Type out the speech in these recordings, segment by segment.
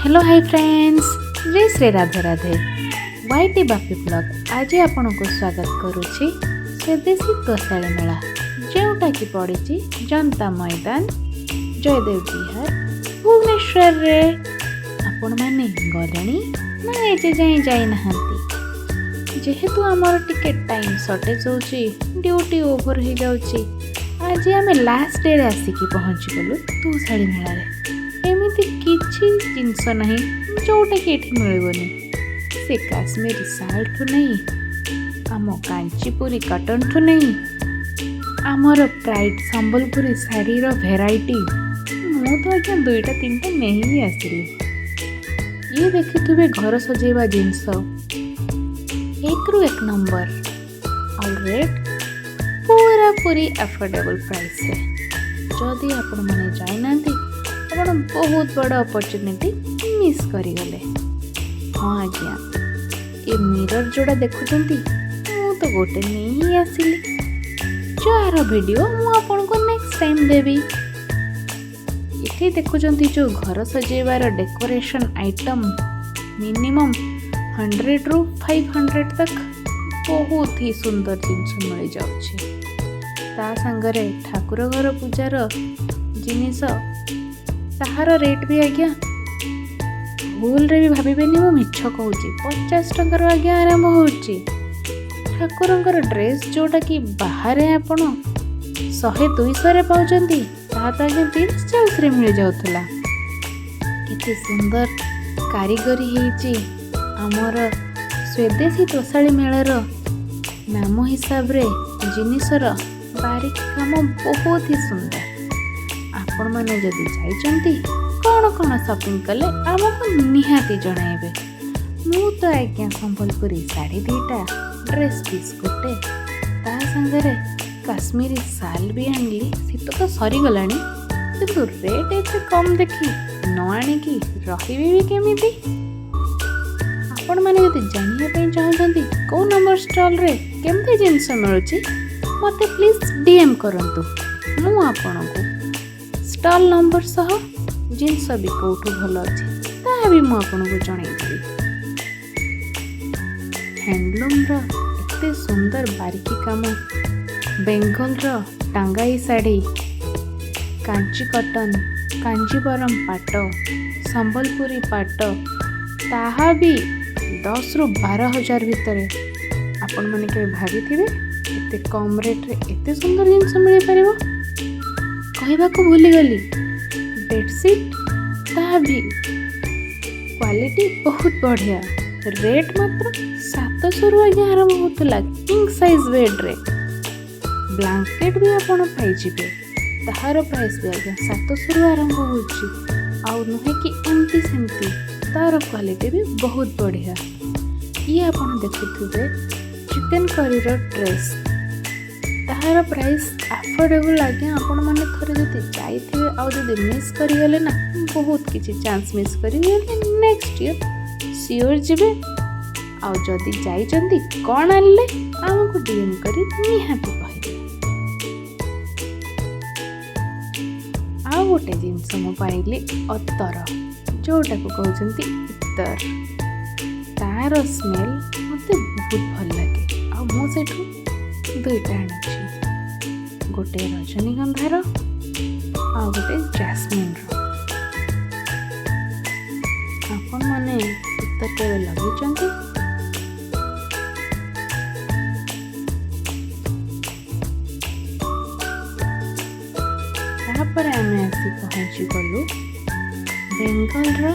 Hello, high friends, ଜୟ ଶ୍ରୀ ରାଧେ ରାଧେ। ୱାଇଟି Bapi blog ଆଜି ଆପଣଙ୍କୁ ସ୍ୱାଗତ କରୁଛି ସ୍ୱଦେଶୀ ତୋଷାଳି ମେଳା, ଯେଉଁଟାକି ପଡ଼ିଛି ଜନତା ମଇଦାନ, ଜୟଦେବ ବିହାର, ଭୁବନେଶ୍ୱରରେ। ଆପଣମାନେ ଗଲେଣି ନା ଏଜେ ଯାଏଁ ଯାଇନାହାନ୍ତି? ଯେହେତୁ ଆମର ଟିକେ ଟାଇମ୍ ସର୍ଟେଜ୍ ହେଉଛି, ଡ୍ୟୁଟି ଓଭର ହେଇଯାଉଛି, ଆଜି ଆମେ ଲାଷ୍ଟ ଡେରେ ଆସିକି ପହଞ୍ଚିଗଲୁ ତୋଷାଳି ମେଳାରେ। ଏମିତି କିଛି ଜିନିଷ ନାହିଁ ଯେଉଁଟାକି ଏଠି ମିଳିବନି। ସେ କାଶ୍ମୀରୀ ଶାଲ୍ଠୁ ନେଇ, ଆମ କାଞ୍ଚିପୁରୀ କଟନ୍ଠୁ ନେଇ, ଆମର ପ୍ରାଇଡ୍ ସମ୍ବଲପୁରୀ ଶାଢ଼ୀର ଭେରାଇଟି। ମୁଁ ତ ଆଜ୍ଞା ଦୁଇଟା ତିନିଟା ନେଇ ଆସିଲି। ଇଏ ଦେଖିଥିବେ ଘର ସଜେଇବା ଜିନିଷ, ଏକରୁ ଏକ ନମ୍ବର ଆଉ ରେଟ୍ ପୁରାପୁରି ଆଫୋର୍ଡେବଲ୍ ପ୍ରାଇସ୍ରେ। ଯଦି ଆପଣମାନେ ଯାଇନାହାନ୍ତି, ଆପଣ ବହୁତ ବଡ଼ ଅପରଚ୍ୟୁନିଟି ମିସ୍ କରିଗଲେ। ହଁ ଆଜ୍ଞା, ଏ ମିରର ଯୋଉଟା ଦେଖୁଛନ୍ତି, ମୁଁ ତ ଗୋଟେ ନେଇ ଆସିଲି, ଯାହାର ଭିଡ଼ିଓ ମୁଁ ଆପଣଙ୍କୁ ନେକ୍ସଟ ଟାଇମ୍ ଦେବି। ଏଠି ଦେଖୁଛନ୍ତି ଯେଉଁ ଘର ସଜେଇବାର ଡେକୋରେସନ୍ ଆଇଟମ୍, ମିନିମମ୍ 100ରୁ 500 ତକ୍ ବହୁତ ହି ସୁନ୍ଦର ଜିନିଷ ମିଳିଯାଉଛି। ତା ସାଙ୍ଗରେ ଠାକୁର ଘର ପୂଜାର ଜିନିଷ, ତାହାର ରେଟ୍ ବି ଆଜ୍ଞା ଭୁଲରେ ବି ଭାବିବେନି ମୁଁ ମିଛ କହୁଛି, 50 ଟଙ୍କାରୁ ଆଜ୍ଞା ଆରମ୍ଭ ହେଉଛି। ଠାକୁରଙ୍କର ଡ୍ରେସ୍, ଯେଉଁଟାକି ବାହାରେ ଆପଣ 100 200ରେ ପାଉଛନ୍ତି, ତାହା ତ ଆଜ୍ଞା 30 40ରେ ମିଳିଯାଉଥିଲା। କେତେ ସୁନ୍ଦର କାରିଗରୀ ହେଇଛି। ଆମର ସ୍ୱଦେଶୀ ତୋଷାଳି ମେଳାର ନାମ ହିସାବରେ ଜିନିଷର ବାରିକ କାମ ବହୁତ ହି ସୁନ୍ଦର। ଆପଣମାନେ ଯଦି ଯାଇଛନ୍ତି, କ'ଣ କ'ଣ ସପିଂ କଲେ, ଆମକୁ ନିହାତି ଜଣାଇବେ। ମୁଁ ତ ଆଜ୍ଞା ସମ୍ବଲପୁରୀ ଶାଢ଼ୀ ଦୁଇଟା, ଡ୍ରେସ୍ ପିସ୍ ଗୋଟେ, ତା ସାଙ୍ଗରେ କାଶ୍ମୀରୀ ଶାଲ୍ ବି ଆଣିଲି। ଶୀତ ତ ସରିଗଲାଣି, କିନ୍ତୁ ରେଟ୍ ଏତେ କମ୍ ଦେଖି ନ ଆଣିକି ରହିବି ବି କେମିତି? ଆପଣମାନେ ଯଦି ଜାଣିବା ପାଇଁ ଚାହୁଁଛନ୍ତି କେଉଁ ନମ୍ବର ଷ୍ଟଲ୍ରେ କେମିତି ଜିନିଷ ମିଳୁଛି, ମୋତେ ପ୍ଲିଜ୍ ଡିଏମ୍ କରନ୍ତୁ। ମୁଁ ଆପଣଙ୍କୁ ଷ୍ଟଲ୍ ନମ୍ବର ସହ ଜିନିଷ ବି କେଉଁଠୁ ଭଲ ଅଛି, ତାହା ବି ମୁଁ ଆପଣଙ୍କୁ ଜଣାଇଦେବି। ହ୍ୟାଣ୍ଡଲୁମ୍ର ଏତେ ସୁନ୍ଦର ବାରିକି କାମ, ବେଙ୍ଗଲର ଟାଙ୍ଗାଇ ଶାଢ଼ୀ, କାଞ୍ଚି କଟନ୍, କାଞ୍ଜିବରମ ପାଟ, ସମ୍ବଲପୁରୀ ପାଟ, ତାହା ବି 10ରୁ 12 ହଜାର ଭିତରେ। ଆପଣମାନେ କେବେ ଭାବିଥିବେ ଏତେ କମ୍ ରେଟ୍ରେ ଏତେ ସୁନ୍ଦର ଜିନିଷ ମିଳିପାରିବ? କହିବାକୁ ଭୁଲିଗଲି, ବେଡ଼ସିଟ୍, ତାହା ବି କ୍ୱାଲିଟି ବହୁତ ବଢ଼ିଆ। ରେଟ୍ ମାତ୍ର 700ରୁ ଆଜ୍ଞା ଆରମ୍ଭ ହେଉଥିଲା କିଙ୍ଗ ସାଇଜ୍ ବେଡ଼୍ରେ। ବ୍ଲାଙ୍କେଟ୍ ବି ଆପଣ ପାଇଯିବେ, ତାହାର ପ୍ରାଇସ୍ ବି ଆଜ୍ଞା 700ରୁ ଆରମ୍ଭ ହେଉଛି। ଆଉ ନୁହେଁ କି ଏମିତି ସେମିତି, ତାର କ୍ୱାଲିଟି ବି ବହୁତ ବଢ଼ିଆ। ଇଏ ଆପଣ ଦେଖୁଥିବେ ଚିକନକାରୀର ଡ୍ରେସ୍, ତାହାର ପ୍ରାଇସ୍ ଆଫୋର୍ଡେବଲ୍। ଆଜ୍ଞା, ଆପଣମାନେ ଥରେ ଯଦି ଯାଇଥିବେ ଆଉ ଯଦି ମିସ୍ କରିଗଲେ ନା, ବହୁତ କିଛି ଚାନ୍ସ ମିସ୍ କରିଗଲେ। ନେକ୍ସଟ ଇୟର୍ ସିଓର ଯିବେ। ଆଉ ଯଦି ଯାଇଛନ୍ତି, କ'ଣ ଆଣିଲେ, ଆମକୁ ଡିଏମ୍ କରି ନିହାତି କହିବେ। ଆଉ ଗୋଟେ ଜିନିଷ ମୁଁ ପାଇଲି, ଅତର, ଯେଉଁଟାକୁ କହୁଛନ୍ତି ଇତର। ତାର ସ୍ମେଲ୍ ମୋତେ ବହୁତ ଭଲ ଲାଗେ ଆଉ ମୁଁ ସେଇଠୁ ଦୁଇଟା ଆଣିଛି, ଗୋଟେ ରଜନୀଗନ୍ଧାର ଆଉ ଗୋଟେ ଜାସ୍ମିନ୍ର। ଆପଣମାନେ ଇତର କେବେ ଲଗେଇଛନ୍ତି? ତାପରେ ଆମେ ଆସି ପହଞ୍ଚିଗଲୁ ବେଙ୍ଗଲର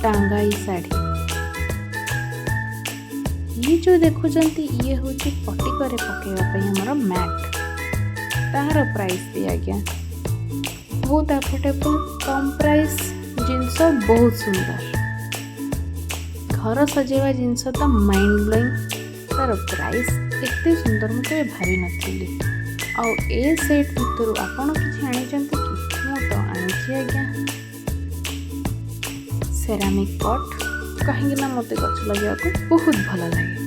ଟାଙ୍ଗାଇ ଶାଢ଼ୀ। ଇଏ ଯେଉଁ ଦେଖୁଛନ୍ତି, ଇଏ ହେଉଛି ପଟିକରେ ପକାଇବା ପାଇଁ ଆମର ମ୍ୟାଟ୍। ତାହାର ପ୍ରାଇସ୍ ବି ଆଜ୍ଞା ବହୁତ ଆଫୋର୍ଡେବଲ୍, କମ୍ ପ୍ରାଇସ୍, ଜିନିଷ ବହୁତ ସୁନ୍ଦର। ଘର ସଜେଇବା ଜିନିଷ ତ ମାଇଣ୍ଡ ବ୍ଲୋଇଂ। ତାର ପ୍ରାଇସ୍ ଏତେ ସୁନ୍ଦର ମୁଁ କେବେ ଭାବିନଥିଲି। ଆଉ ଏ ସେଟ୍ ଭିତରୁ ଆପଣ କିଛି ଆଣିଛନ୍ତି କି? ମୁଁ ତ ଆଣିଛି ଆଜ୍ଞା ସେରାମିକ୍ ପଟ୍, କାହିଁକି ନା ମୋତେ ଗଛ ଲଗେଇବାକୁ ବହୁତ ଭଲ ଲାଗେ।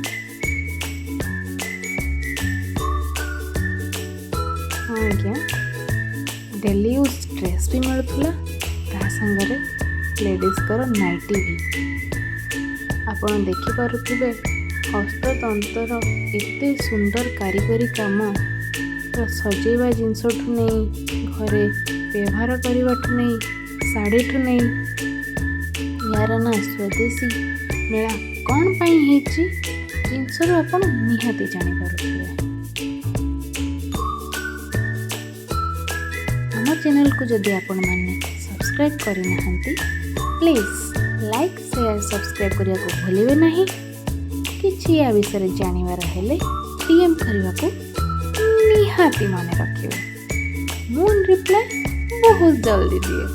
ହଁ ଆଜ୍ଞା, ଡେଲି ୟୁଜ୍ ଡ୍ରେସ୍ ବି ମିଳୁଥିଲା, ତା ସାଙ୍ଗରେ ଲେଡ଼ିଜ୍ଙ୍କର ନାଇଟି ବି। ଆପଣ ଦେଖିପାରୁଥିବେ, ହସ୍ତତନ୍ତର ଏତେ ସୁନ୍ଦର କାରିଗରୀ କାମ, ପୁରା ସଜେଇବା ଜିନିଷଠୁ ନେଇ, ଘରେ ବ୍ୟବହାର କରିବାଠୁ ନେଇ, ଶାଢ଼ୀଠୁ ନେଇ। ୟାର ନାଁ ସ୍ୱଦେଶୀ ମେଳା କ'ଣ ପାଇଁ ହେଇଛି, ଜିନିଷରୁ ଆପଣ ନିହାତି ଜାଣିପାରୁଥିବେ। ଆମ ଚ୍ୟାନେଲକୁ ଯଦି ଆପଣମାନେ ସବସ୍କ୍ରାଇବ୍ କରିନାହାନ୍ତି, ପ୍ଲିଜ୍ ଲାଇକ୍, ସେୟାର, ସବସ୍କ୍ରାଇବ୍ କରିବାକୁ ଭୁଲିବେ ନାହିଁ। କିଛି ୟା ବିଷୟରେ ଜାଣିବାର ହେଲେ ଡିଏମ୍ କରିବାକୁ ନିହାତି ମନେ ରଖିବେ। ମୁଁ ରିପ୍ଲାଏ ବହୁତ ଜଲ୍ଦି ଦିଏ।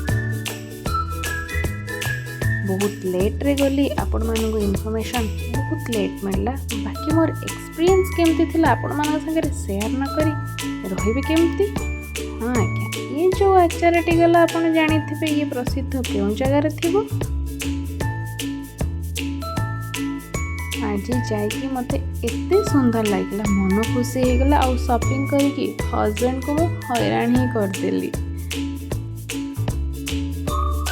ବହୁତ ଲେଟ୍ରେ ଗଲି, ଆପଣମାନଙ୍କୁ ଇନଫର୍ମେସନ୍ ବହୁତ ଲେଟ୍ ମିଳିଲା। ବାକି ମୋର ଏକ୍ସପିରିଏନ୍ସ କେମିତି ଥିଲା, ଆପଣମାନଙ୍କ ସାଙ୍ଗରେ ସେୟାର ନ କରି ରହିବି କେମିତି? ହଁ ଆଜ୍ଞା, ଇଏ ଯେଉଁ ଆଚାରଟି ଗଲା, ଆପଣ ଜାଣିଥିବେ ଇଏ ପ୍ରସିଦ୍ଧ କେଉଁ ଜାଗାରେ ଥିବ। ଆଜି ଯାଇକି ମୋତେ ଏତେ ସୁନ୍ଦର ଲାଗିଲା, ମନ ଖୁସି ହେଇଗଲା ଆଉ ସପିଂ କରିକି ହଜବେଣ୍ଡକୁ ମୁଁ ହଇରାଣ ହିଁ କରିଦେଲି।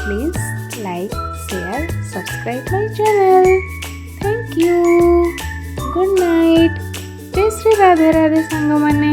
Please like, share, subscribe my channel. Thank you, good night. Jay Shri Radhe Radhe ସାଙ୍ଗମାନେ।